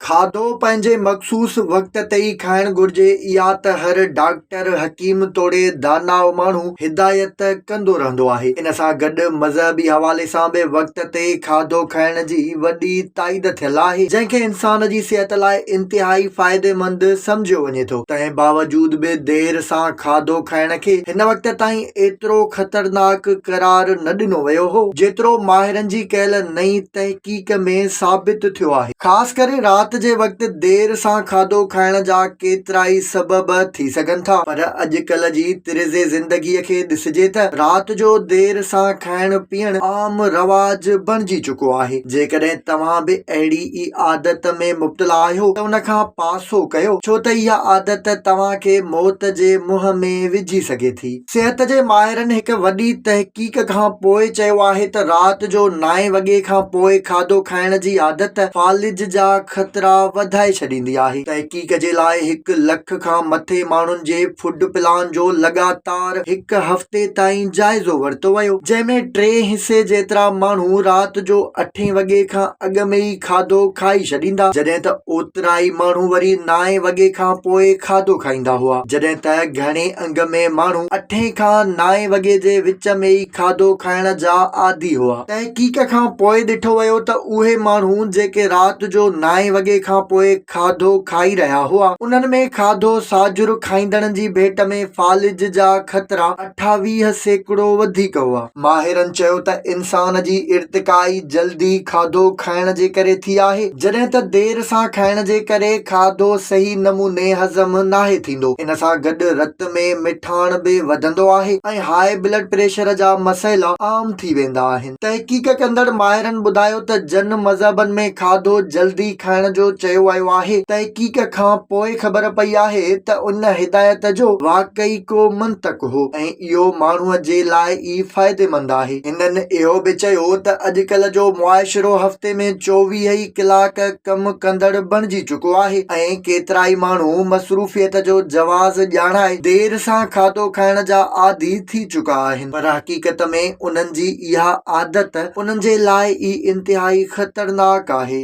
کاڌو پنهنجي مخصوص وقت تي ئي کائڻ گهرجي، اها ته هر ڊاڪٽر، حڪيم توڙي داناء ماڻهو هدايت ڪندو رهندو آهي. ان سان گڏ مذهبي حوالي سان به وقت تي کاڌو کائڻ جي وڏي تائيد ٿيل آهي، جنهن کي انسان جي صحت لاء انتهائي فائديمند سمجهيو وڃي ٿو. تنهن باوجود به دير سان کاڌو کائڻ کي هن وقت تائين ايترو خطرناڪ قرار نه ڏنو ويو هو، جيترو ماهرن جي ڪيل نئين تحقيق ۾ ثابت ٿيو آهي. خاص ڪري رات جي وقت دير سان کاڌو کائڻ جا ڪيترائي سبب ٿي سگهن ٿا پر اڄڪلهه جي طرز زندگي کي ڏسجي ته رات جو دير سان کائڻ پيئڻ عام رواج بڻجي چڪو آهي. جيڪڏهن توهان به اهڙي ئي عادت ۾ مبتلا آهيو ته ان کان پاسو ڪيو ڇو ته اها عادت توهان کي موت جي منهن ۾ وجهي سگهي ٿي. صحت جي ماهرن هڪ وڏي تحقيق کان پوء چيو آهي ته رات جو نائين وڳي کان پوء کاڌو کائڻ جي عادت فالج جا خطرا وڌائي ڇڏيندي آهي. تحقيق جي لاء هڪ لک کان مٿي ماڻهن جي فوڊ پلان جو لڳاتار هڪ هفتي تائين جائزو ورتو ويو، جنهن ۾ ٽئين حصي جيترا ماڻهو رات جو اٺين وڳي کان اڳ ۾ ئي کاڌو کائي ڇڏيندا، جڏهن ته اوترائي ماڻهو وري نائين وڳي کان پوء کاڌو کائيندا هئا، جڏهن ته گهڻي انگ ۾ ماڻهو اٺين کان نائين وڳي جي وچ ۾ ئي کاڌو کائڻ جا عادي هئا. تحقيق کان پوء ڏٺو ويو ته اهي ماڻهو جيڪي رات جو نائين وڳي کان پوء کاڌو کائي رهيا هئا، انهن ۾ کاڌو ساجهر کائيندڙن جي ڀيٽ ۾ فالج جا خطرا 28% وڌيڪ هئا. ماهرن چيو ته انسان جي ارتقائي جلدي کاڌو کائڻ جي ڪري ٿي آهي، جڏهن ته دير سان کائڻ جي ڪري کاڌو صحيح نموني هضم ناهي ٿيندو. ان سان گڏ رت ۾ مٺاڻ به وڌندو آهي ۽ هاء بلڊ پريشر جا مسئلا عام ٿي ويندا آهن. تحقيق ڪندڙ ماهرن ٻڌايو ته جن مذهبن ۾ کاڌو جلدي کائڻ جو چيو ويو آهي، تحقيق کان پوء خبر پئي آهي ته ان هدايت جو واقعي ڪو منطق هو ۽ اهو ماڻهوء جي لاء ئي فائديمند آهي. هنن اهو به چيو ته اڄڪلهه جو معاشرو هفتي ۾ 24 ئي ڪلاڪ ڪم ڪندڙ بڻجي چڪو آهي ۽ ڪيترائي ماڻهو مصروفيت جو جواز ڄاڻائي دير سان کاڌو کائڻ جا عادي ٿي چڪا آهن پر حقيقت ۾ انهن جي اها عادت انهن جي لاء ئي انتهائي خطرناڪ آهي.